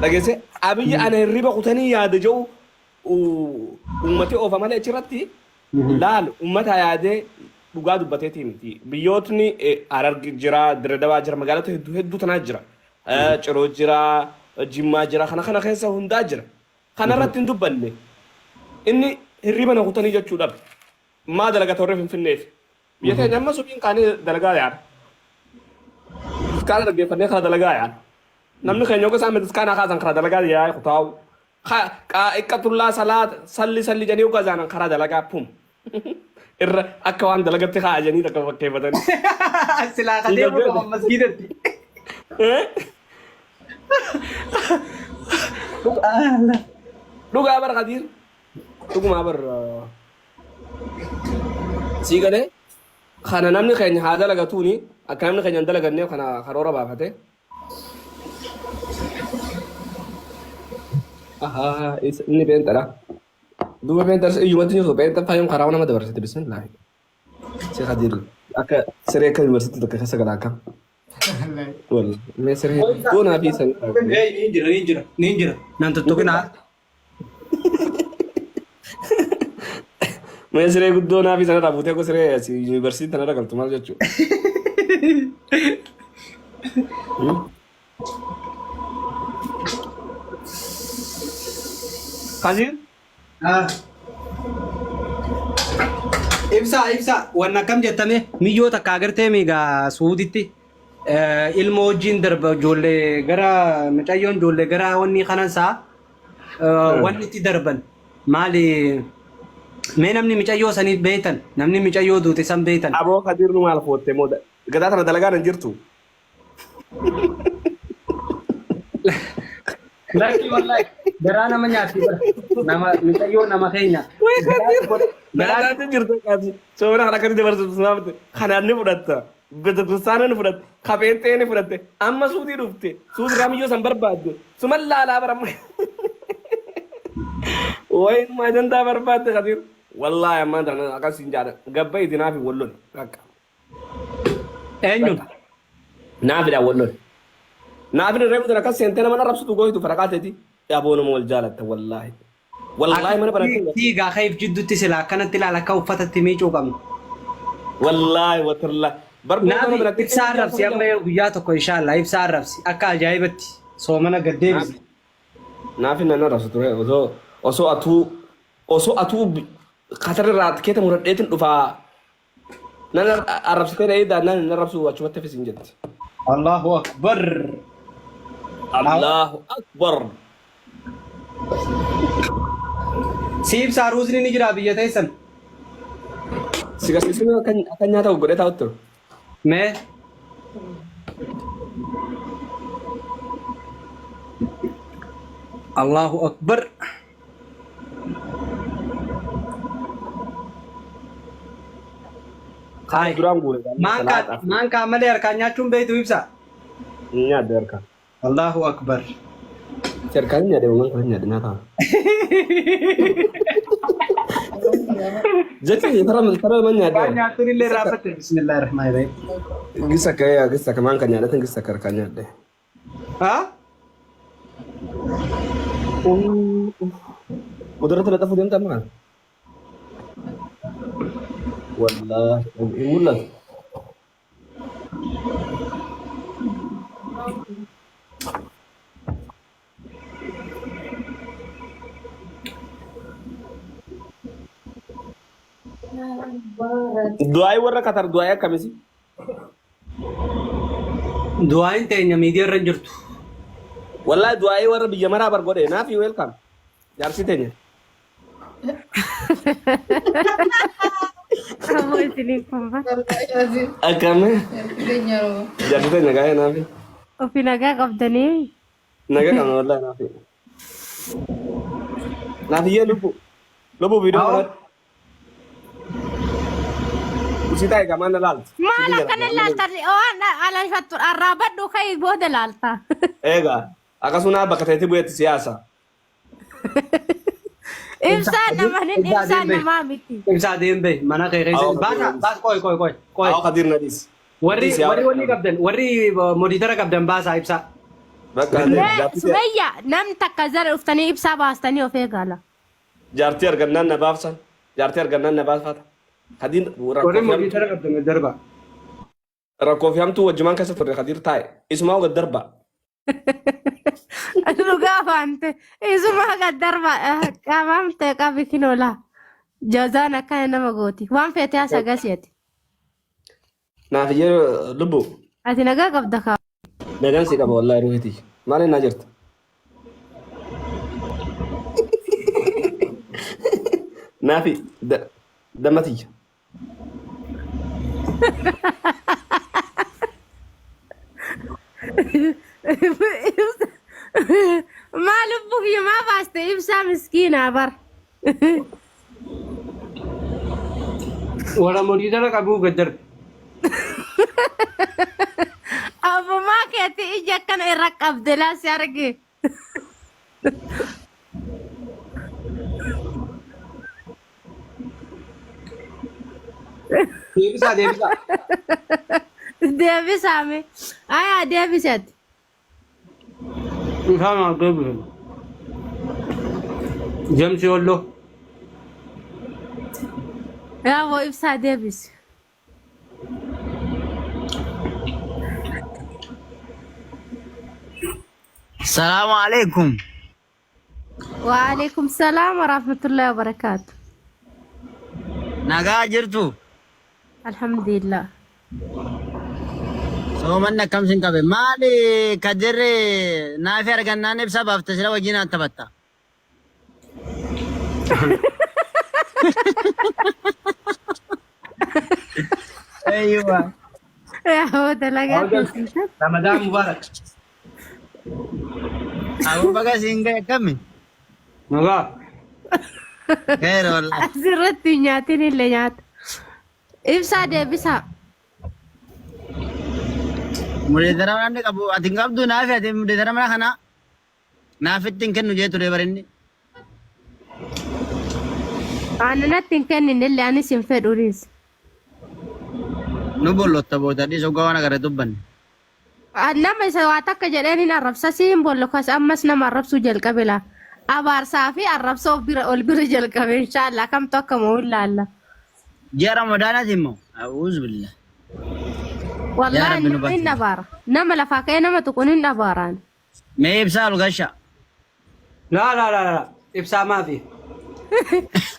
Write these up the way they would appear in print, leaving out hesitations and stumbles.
Dhageesse Abiyyi ana hirriba kutanii yaada jedhu uummati oofa malee achirratti laal uummata yaadee dhugaa dubbateetii miti. Biyyootni Hararge jira, Dirredawaa jira, magaalota hedduu hedduu tanaa jira. Ciroo jira, Jimmaa jira, kana kana keessa hundaa jira. Kana irratti hin dubbanne. Inni hirriba na kutanii jechuu dhabe. Maa dalagata warri Finfinneef? Biyya teenya amma subiin kaanee dalagaa yaana. Bataskaana dhaggeeffannee kana dalagaa yaana. Namni keenya yookaan isaan bataskaanaa kaasan karaa dalagaa yaa'ee kutaa'u. Iqqatullaa salaata salli salli jedhanii yookaan isaan karaa dalagaa pum. Irra akka waan dalagatti kaa'a jedhanii takka fakkeeffatanii. Silaa ka deemuu qaban masgiidatti. Dhugaa bara Kadiir. Dhugumaa bar sii galee kana namni keenya haa dalagatuuni akka namni keenya hin dalaganneef kana karoora baafate. Ahaa inni peenxadha. Duuba peenxa iyyumatti jirtu peenxa faayuun karaa nama dabarsite bismillaahi. Si Kadiir akka siree akka yuunivarsiitii tokko keessa gala akkam. Wal mee siree doonaa fi san. Ni jira ni jira ni jira nan tuttuqinaa. Mee siree guddoo naa fi sanarraa fuutee akka siree asii yuunivarsiitii tanarra galtu maal jechuudha? Kaziir? Ibsaa ibsaa wanna akkam jettame miyyoo takka agartee miigaa suuditti ilmoo wajjin darba ijoollee gara mucayyoon ijoollee gara wanni kanan saa wanni itti darban maali mee namni micayyoo sanii beektan namni micayyoo duute san beektan. Aboo Kadiir nu maal footte moo gadaa tana dalagaan hin jirtu. Lakki wallahi garaa nama nyaatti bara nama micayyoo nama keenya. Garaa Dalagaan jirtu qaati. Soomana kana akkatti dabarsitu sanaafte kanaan ni fudhatta. Betekiristaana ni fudhatte. Ka pheenxee ni fudhatte. Amma suutii dhufte. Suutii irraa miyyoo san barbaadde. Suman laalaa bara amma. Wayi ajandaa barbaadde Kadiir. Wallaahi ammaan tana akkas hin jaadha. Gabba itti naafi wal loli. Bakka. Eenyuun? Naafidhaan wal loli. Naafin reefu tana akkas seentee nama arrabsitu gooytu faraqaa teeti. Aboo nama wal jaalatta wallaahi. Wallaahi mana barattee. Fiigaa ka'eef jidduutti sila akkanatti ilaala akka uffatatti miicuu qabna. Wallaahi watallaa. Bar Naafi mana barattee. Ibsaa arrabsi amma yoo guyyaa tokko inshaalla ibsaa arrabsi akka ajaa'ibatti soomana gad deebisi. Naafi nan arrabsu ture osoo osoo atuu osoo atuu katarra irraa tikeeta muradheetin dhufaa Nan arrabsitee na eedaa nan hin arrabsu achumatti hafi siin jetti. Allahu Akbar. Allahu Akbar. Si ibsaa ruuzni ni jira biyya teessan. Si garsiisuun akka akka nyaata godhee taa'utti ture. Mee. Allahu Akbar. Hayi. Duraan guure. Maankaa maankaa malee harkaan nyaachuun beektu ibsa. Nyaadde harkaan. Allahu akbar. Si harkaan nyaadde maankaa nyaadde nyaataa. Jechi tara tara man nyaadde. Waan nyaattuun illee raaffatte bismillahir rahmanir rahim. Gisa kaya gisa ka maankaa nyaadde gisa ka harkaan nyaadde. Ha? Mudarratti laxafuu deemta amma kana? Wallaahi hin mul'atu. Du'aa'ii warra Qatar du'aa'ii akkamisi? Du'aayin teenya miidiyaa irra hin jirtu. Wallaahi du'aa'ii warra biyya maraa bar godhe naafi welcome. Jaarsi teenya. Ammoo isiniif kolfa. Akkami? Jaarsi teenya gaa'ee naafi. Ofi nagaa qabdanii. Nagaa qabna wallaahi naafi. Naafi yee lubbu. Lubbu viidiyoo Awo. kanatti. Usii taa'e gamaan na laalti. Maal akkana laalta waan alalfattu arraabadhu kai booda laalta. Egaa akkasuma bakka ta'etti bu'eetti siyaasa. Ibsaa nama nin Ibsaa ibsaa deem bahi. namaa miti. Ibsaa deem bahi mana kee keessa. Awwa, Baasa baas qoy qoy qoy qoy. Awwa Kadir na dhiisi. Warri Dhiisi, warri yaa wanni qabdan warri modiitara qabdan baasaa ibsaa. Bakka Mee jaartii Sumayya namni takka jala dhuftanii ibsaa baastanii of eegala. Jaartii argannaan na baafsan. Jaartii argannaan na baafata. Kadiin Warri rakkoo fi mootii hamtuu tara qabdan gad darba. Rakkoo fi hamtuu wajjumaan keessa turre Kadiir taa'e. Isumaa gad darba. Dhugaa baante isuma gad darba qabamte qabi kinoola. Jazaan akkana nama gooti. Waan feete haasa gasiati. Naaf iyyee lubbu. Ati nagaa qabda kaa. Nagaan si qaba wallahi ruuhiti. Maal innaa jirta? Naafi damma tiyya. Maa lubbuu kiyya maa baaste ibsaa miskiinaa bar. Warra mootii tara qabuu gad darbe. Abbumaa keetti ija akkana irra qabde laa si arge. Deebisaa deebisaa. Deebisaa mee. Ayaa deebisi ati. Isaan haa deebisan. Jamsi Walloo. Yaaboo ibsaa deebisi. Salaamu alaikum. Waalaikum salaam warahmatullahi wabarakaatu. Nagaa jirtu. Alhamdulillah. Soomanni akkam sin qabe. Maali kadirri naafi argannaan ibsa baafte sila wajjin aan taphatta. Eeyyuwa. Yaaboo dalagaa keessan. Ramadaan Mubaarak. Aboo baga siin ga'e akkami? Nagaa. Keera wallahi. Asirratti hin nyaatin illee nyaata. Ibsaa deebisaa. Mudeetara mana qabu ati hin qabdu naafi ati mudeetara mana kana naafitti hin kennu jee ture barinni. Aananatti hin kennin illee anis hin fedhuunis. Nu bollotta booda dhiisoo waan agarre dubbanne. Nama isa waa takka jedheen hin arrabsa si hin bollokas ammas nama arrabsuu jalqabe laa. Abaarsaa fi arrabsa of bira ol bira jalqabe inshaallah kamtu akka moo hin laalla. Ji'a Ramadaanaati immoo. A'uuzu billah. Yaa Wallaahi Rabbi nu nama hin baasi. abaara. Nama lafaa ka'ee nama tuqun hin abaaraan. Mee ibsaa ol gasha. Laa laa laa laa. Ibsaa maafi.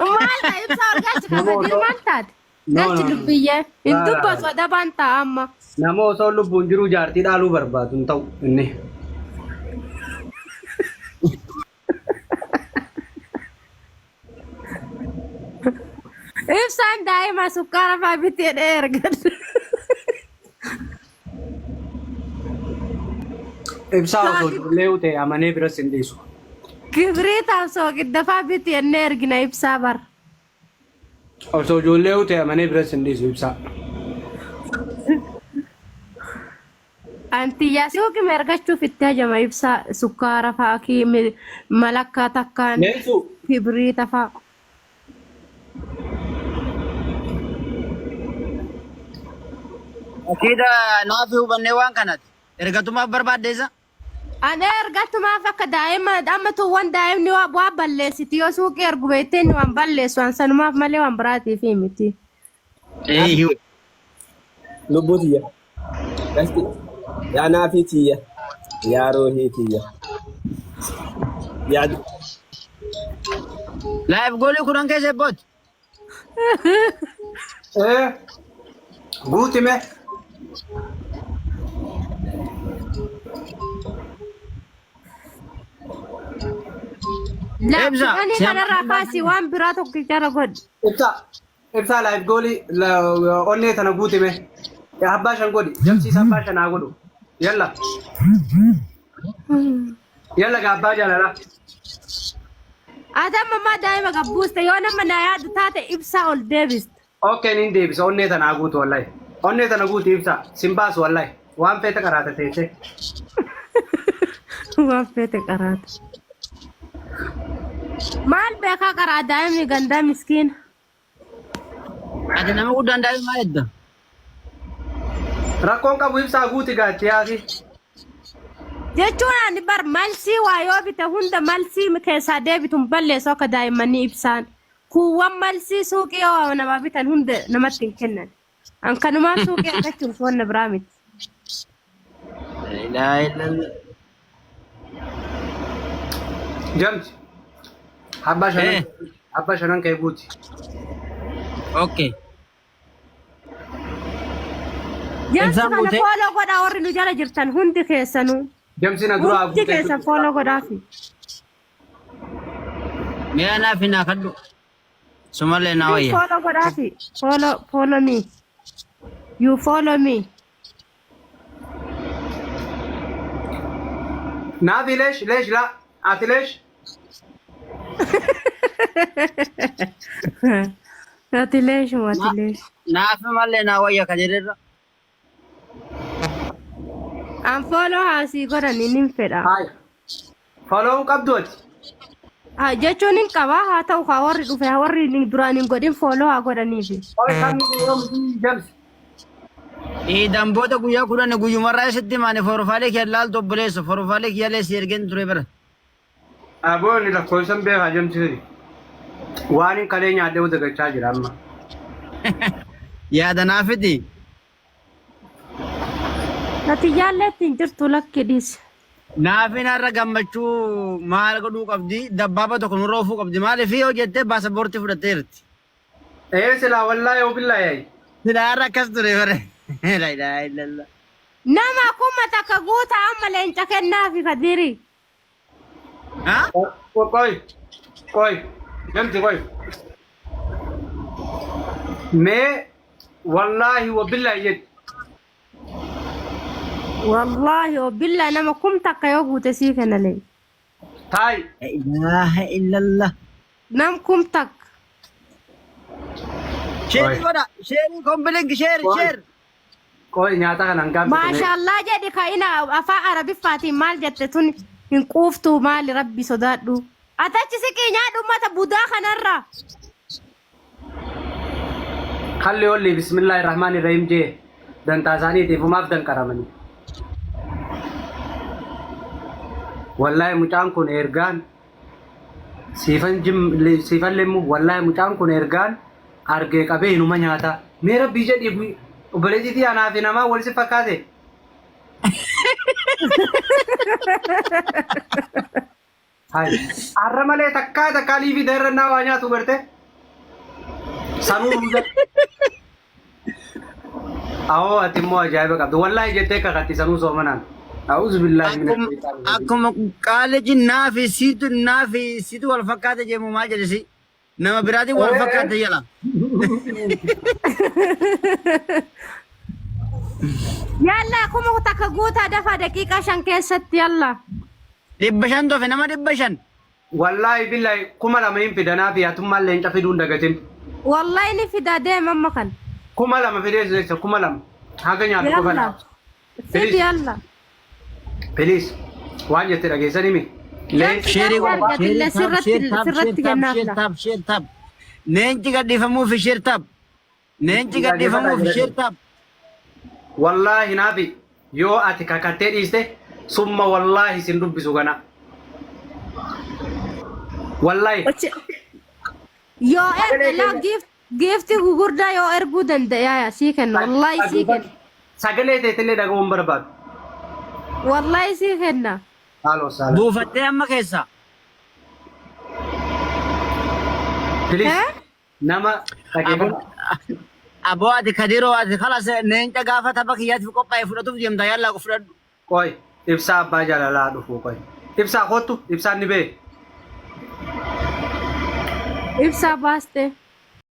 Maal ta'a ibsaa ol galchi Nama kafadir osoo maal taate? No Galchi no no. lubbiyyee. Hin Laa laa dubbatu laa. adabaan ta'a amma. Nama osoo lubbuun jiru jaartii dhaaluu barbaadu hin ta'u inni. Ibsaan daa'ima sukkaara fa'aa bitee jedhee ergadha. Ibsaa osoo ijoollee ta'e amanee biras hin dhiisu. Kibriitaaf soogidda fa'aa biti jennee ergina ibsaa bara. Osoo ijoollee ta'e amanee biras hin dhiisu ibsaa. Antiyyaa suuqii ergachuuf itti hajama ibsaa sukkaara fa'aa malakkaa takkaan Leensu kibriita fa'aa. Akiida naafi hubannee waan kanati. Ergatumaaf barbaaddeessa. Ani ergatumaaf akka daa'ima amma tuuwwan daa'imni waa waa balleessiti yoo suuqii ergu beektee inni waan balleessu waan sanumaaf malee waan biraatiif miti. Eeyyuu. Lubbuu tiyya. Gasti. Yaa naafii tiyya. Yaa ruuhii tiyya. Yaa Laayif goolii kudhan keessa ebbooti. Ee guutime. La Ibsa, kudhanii si kanarraa kaasii waan biraa tokkichara godhi. Ibsa ibsa live goolii onnee tana guutime. Abbaa shan godhi. Jamsiisa abbaa shan haa godhu. Yalla. Yalla gaa abbaa jaalalaa. Ati amma ammaa daa'ima gabbuuste yoo nama na yaadu taate ibsaa ol deebiste. Okay nin deebisa onnee tana haa guutu wallahi. Onnee tana guuti ibsa sin baasu wallahi. Waan feete qaraata teessee. Waan feete qaraata. Maal beekaa qaraa daa'imni gandaa miskiina. Ati nama guddaan daa'ima maal edda? Rakkoon qabu ibsaa guuti gaachi yaasi. Jechuun ani bar malsii waa yoo bite hunda malsii keessaa deebitu hin balleessu akka daa'immanii ibsaan. Kuuwwan malsii suuqii yoo waa namaa bitan hunda namatti hin kennan. An kanumaan suuqii argachuuf wanna biraa miti. Laa ilaaha illallah. Jamsi. Abbaa shanan Eh. abbaa shanan kee guuti. Okay. Jamsi Ibsaan kana guutee. fooloo godhaa warri nu jala jirtan hundi keessanuu. Jamsi na duraa Hundi guutee. keessan fooloo godhaafi. Mee anaaf hin haakadhu. Sumallee naa wayya. Follow godhaafi. Follow follow me. You follow me. Naafi leesh leesh laa ati leesh. Ati leeshu ati leeshu. Naafi mallee naa wayya ka jedherra. An follow haasii godhani nin fedha. Haaya. Follow qabdu ati. Ha, jechuun hin qaba haa ta'u haa warri dhufe haa warri duraan hin godhin follow haa godhaniifi. Qoy kan yoom jamsi. Iidaan booda guyyaa 10 guyyumarraa isitti himaani forofaalee kiyya laaltu obboleessa forofaalee kiyyalee si ergeen ture bara. Aboo inni lakkoofsan beekaa jamsi siri. Waan hin kalee nyaadhee dagachaa jira amma. Yaada naafiti. Ati jaalleetti hin jirtu lakki dhiisi. Naafin har'a gammachuu maal godhuu qabdi dabbaaba tokko nurra oofuu qabdi maaliif yoo jettee baasaboortii fudhatteerti. Ee silaa wallaahi yoo billaa yaayi. Silaa har'a akkas ture bare. La ilaha illallah. Nama 1000 guutaa amma leenca kennaafi kadiiri. Ha? Qoy qoy namti qoy. Mee wallaahi wa billaahi jedhi. Wallaahi obillaa nama 1000 yoo guute sii kenna leenca. Taayi. La ilaha illallah. Nam 1000. Sheerii godha. Sheerii kombilinki sheer sheer. Qoy nyaata kana hangaan fixu mee. Maashaallah jedhi ka ina afaan arabiffaatiin maal jette tun hin quuftuu maali rabbi sodaadhu. Ati achi siqii nyaadhu ummata budaa kanarraa. Kalli olli bismillaahi rahmaani rahiim jee dantaa isaaniitiif umaaf danqaramanii. Wallaahi mucaan kun ergaan Siifan jim siifan lemmu wallaahi mucaan kun ergaan argee qabee hinuma nyaata. Mee rabbii jedhii obboleettii tiyya anaa fi namaa wal si fakkaate. Hai. Arra malee takkaa takkaa liivii ta'e irra naa waa nyaatu garte. Sanuu ruuza. Awoo ati immoo ajaa'iba qabda. Wallaahi jettee kakatti sanuu soomanaan. A'uuzu billaahi mina Akkuma shayxaani rajiim. akkuma qaalichi naa fi siitu naa fi siitu wal fakkaate jeemu maal jedhe si nama biraatiin wal fakkaate jala. Yalla 1000 guutaa dafaa daqiiqaa 5 keessatti yalla. 500 tofe nama 500. Wallaahi billaahi 2000 hin fidanaa fi atummaan leenca fiduu hin dagatin. Wallahi ni fidaa deem amma kan. 2000 fidee jecha 2000 haga nyaatu qofa Yalla. naaf. Fidi Please yalla. please waan jette dhageessanii mi? Leenca Sheerii Gaaffii godha. argatille Sheerii taap sirratti sheer taap sheer sirratti taap kennaaf sheer la. taap sheer taap. Leenci gadhiifamuu fi sheer taap. Leenci gadhiifamuu fi sheer taap. Wallaahi naafi yoo ati kakattee dhiiste summa wallaahi sin dubbisu gana. Wallaahi. Yoo erge laa giiftii gugurdaa yoo erguu danda'e sii kenna wallaahi sii kenna. Sagalee teetillee dhaga'uu hin barbaadu. Wallaahi sii kenna. Haaloo saala. Buufattee amma keessa. Please Eh? nama dhageeffadha. Aboo ati kadiroo ati kalas leenca gaafa tapha kiyyaatiif qophaa'e fudhatuuf deemta yallaa fudhadhu. Qoy ibsaa abbaa jaalalaa dhufuu qoy. Ibsaa kottu ibsaan ni bee. Ibsaa baaste.